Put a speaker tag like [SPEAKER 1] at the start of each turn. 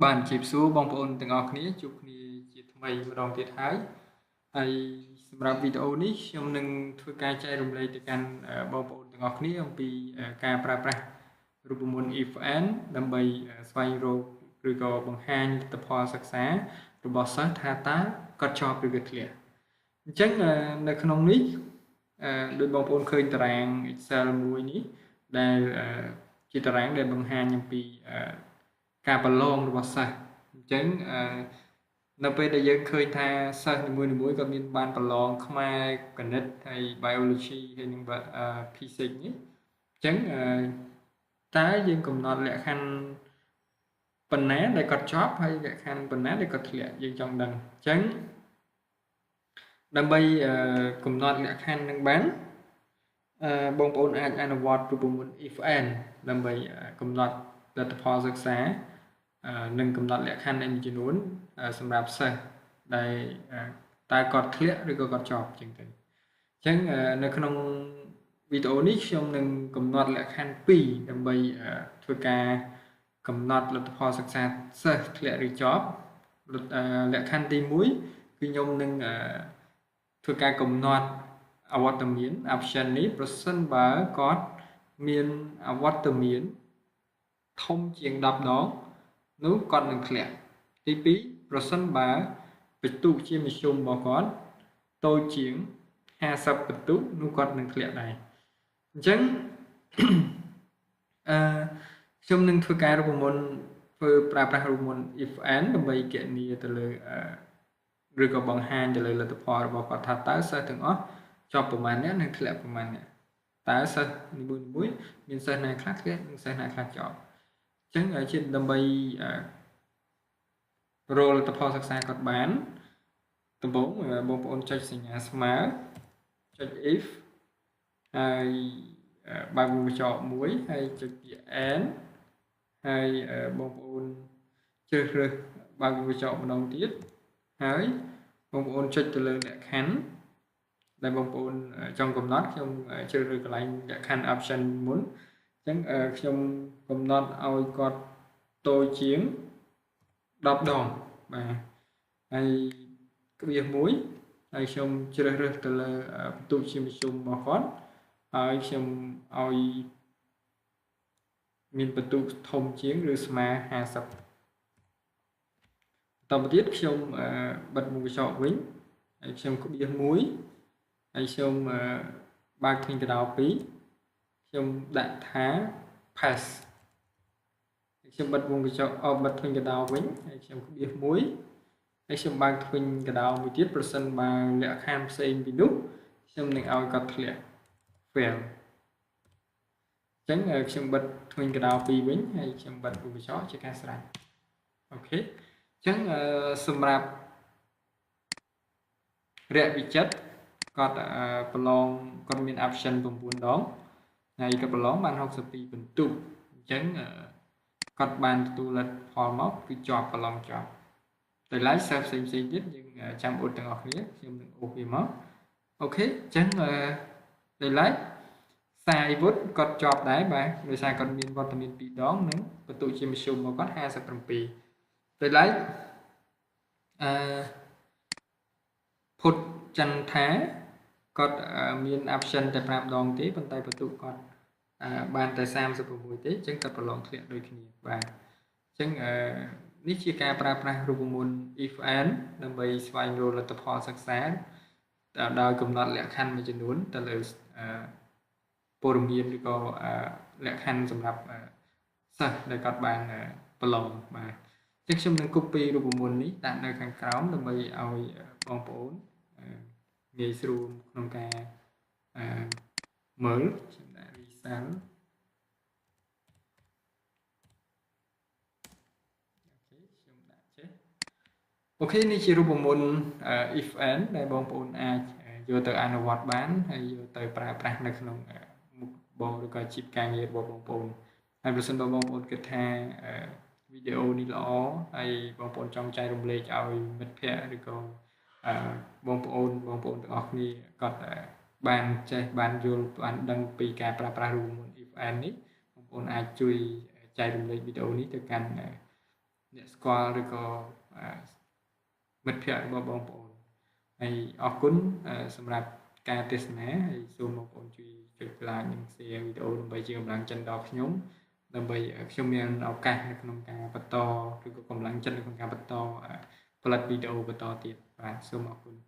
[SPEAKER 1] បាទជម្រាបសួរបងប្អូនទាំងអស់គ្នាជួបគ្នាជាថ្មីម្ដងទៀតហើយហើយសម្រាប់វីដេអូនេះខ្ញុំនឹងធ្វើការចែករំលែកទៅកាន់បងប្អូនទាំងអស់គ្នាអំពីការប្រើប្រាស់រូបមន្ត if and ដើម្បីស្វែងរកឬក៏បង្ហាញលទ្ធផលសិក្សារបស់សិស្សថាតើគាត់ជាប់ឬក៏ធ្លាក់អញ្ចឹងនៅក្នុងនេះដោយបងប្អូនឃើញតារាង Excel មួយនេះដែលជាតារាងដែលបង្ហាញអំពីការប្រឡងរបស់សិស្សអញ្ចឹងនៅពេលដែលយើងឃើញថាសិស្សនីមួយៗគាត់មានបានប្រឡងខ្មែរគណិតហើយ biology ហើយនិង physics នេះអញ្ចឹងតើយើងកំណត់លក្ខខណ្ឌប៉ុណ្ណាដែលគាត់ជាប់ហើយលក្ខខណ្ឌប៉ុណ្ណាដែលគាត់ធ្លាក់យើងចង់ដឹងអញ្ចឹងដើម្បីកំណត់លក្ខខណ្ឌនឹងបានបងប្អូនអាចអនុវត្តរូបមន្ត if and ដើម្បីកំណត់លទ្ធផលសិក្សានិងកំណត់លក្ខខណ្ឌមួយចំនួនសម្រាប់សិស្សដែលតើគាត់ធ្លាក់ឬក៏គាត់ជាប់អញ្ចឹងទៅអញ្ចឹងនៅក្នុងវីដេអូនេះខ្ញុំនឹងកំណត់លក្ខខណ្ឌ2ដើម្បីធ្វើការកំណត់លទ្ធផលសិក្សាសិស្សធ្លាក់ឬជាប់លក្ខខណ្ឌទី1គឺខ្ញុំនឹងធ្វើការកំណត់អវត្តមាន option នេះប្រសិនបើគាត់មានអវត្តមានធំជាង10ដងនោះគាត់នឹងធ្លាក់ទី2ប្រសិនបើពិន្ទុជាមធ្យមរបស់គាត់តូចជាង50ពិន្ទុនោះគាត់នឹងធ្លាក់ដែរអញ្ចឹងអឺខ្ញុំនឹងធ្វើការរូបមន្តធ្វើប្រើប្រាស់រូបមន្ត if and ដើម្បីគណនាទៅលើឬក៏បង្ហាញទៅលើលទ្ធផលរបស់គាត់ថាតើសិស្សទាំងអស់ជាប់ប្រមាណអ្នកនិងធ្លាក់ប្រមាណអ្នកតើសិស្សនីមួយៗមានសិស្សណាខ្លះធ្លាក់និងសិស្សណាខ្លះជាប់អញ្ចឹងជាដើម្បីរកលទ្ធផលសិក្សាគាត់បានដំបូងបងប្អូនចុចសញ្ញាស្មើចុច if ហើយបើកវង់ក្រចកមួយហើយចុចពាក្យ and ហើយបងប្អូនជ្រើសរើសបើកវង់ក្រចកម្ដងទៀតហើយបងប្អូនចុចទៅលើលក្ខខណ្ឌដែលបងប្អូនចង់កំណត់ខ្ញុំជ្រើសរើសកន្លែងលក្ខខណ្ឌ option មុនអញ្ចឹងខ្ញុំកំណត់ឲ្យគាត់តូចជាង10ដងបាទហើយក្បៀសមួយហើយខ្ញុំជ្រើសរើសទៅលើបន្ទុកជាមធ្យមរបស់គាត់ហើយខ្ញុំឲ្យមានបន្ទុកធំជាងឬស្មើ50បន្តមកទៀតខ្ញុំបិទមុខក្រចកវិញហើយខ្ញុំក្បៀសមួយហើយខ្ញុំបើកធ្មេញកណ្ដុរ2ខ្ញុំដាក់ថា pass ខ្ញុំបិទវង់ក្រចកបិទធ្មេញកណ្ដុរវិញហើយខ្ញុំក្បៀសមួយហើយខ្ញុំបើកធ្មេញកណ្ដុរមួយទៀតប្រសិនបើលក្ខខណ្ឌផ្សេងពីនោះខ្ញុំនឹងឲ្យគាត់ធ្លាក់ fail អញ្ចឹងខ្ញុំបិទធ្មេញកណ្ដុរ2វិញហើយខ្ញុំបិទវង់ក្រចកជាការស្រេច OK អញ្ចឹងសម្រាប់រយៈវិចិត្រគាត់ប្រឡងគាត់មាន option 9ដងហើយគាត់ប្រឡងបាន62ពិន្ទុអញ្ចឹងគាត់បានទទួលលទ្ធផលមកគឺជាប់ប្រឡងជាប់តែឡែកសិស្សផ្សេងផ្សេងទៀតយើងចាំអ៊ុតទាំងអស់គ្នាខ្ញុំនឹងអូសវាមក OK អញ្ចឹងដោយឡែកសាយវុឌ្ឍគាត់ជាប់ដែរបាទដោយសារគាត់មានវត្តមាន2ដងនិងបន្ទុកជាមធ្យមរបស់គាត់57ដោយឡែកអឺពុទ្ធចន្ទថាគាត់មាន option តែ5ដងទេប៉ុន្តែបន្ទុកគាត់បានតែ36ទេអញ្ចឹងគាត់ប្រឡងធ្លាក់ដូចគ្នាបាទអញ្ចឹងនេះជាការប្រើប្រាស់រូបមន្ត if and ដើម្បីស្វែងរកលទ្ធផលសិក្សាដោយកំណត់លក្ខខណ្ឌមួយចំនួនទៅលើព័ត៌មានឬក៏លក្ខខណ្ឌសម្រាប់សិស្សដែលគាត់បានប្រឡងបាទអញ្ចឹងខ្ញុំនឹង copy រូបមន្តនេះដាក់នៅខាងក្រោមដើម្បីឲ្យបងប្អូនងាយស្រួលក្នុងការមើលខ្ញុំដាក់ result OK ខ្ញុំដាក់ចេះ OK នេះជារូបមន្ត if and ដែលបងប្អូនអាចយកទៅអនុវត្តបានហើយយកទៅប្រើប្រាស់នៅក្នុងមុខរបរឬក៏អាជីពការងាររបស់បងប្អូនហើយប្រសិនបើបងប្អូនគិតថាវីដេអូនេះល្អហើយបងប្អូនចង់ចែករំលែកឲ្យមិត្តភ័ក្តិឬក៏បងប្អូនទាំងអស់គ្នាគាត់បានចេះបានយល់បានដឹងពីការប្រើប្រាស់រូបមន្ត if and នេះបងប្អូនអាចជួយចែករំលែកវីដេអូនេះទៅកាន់ អ្នកស្គាល់ឬក៏មិត្តភ័ក្តិរបស់បងប្អូនហើយអរគុណសម្រាប់ការទស្សនាហើយសូមបងប្អូនជួយចុច like និង share វីដេអូដើម្បីជាកម្លាំងចិត្តដល់ខ្ញុំដើម្បីខ្ញុំមានឱកាសនៅក្នុងការបន្តឬក៏កម្លាំងចិត្តនៅក្នុងការបន្តផលិតវីដេអូបន្តទៀតបាទសូមអរគុណ។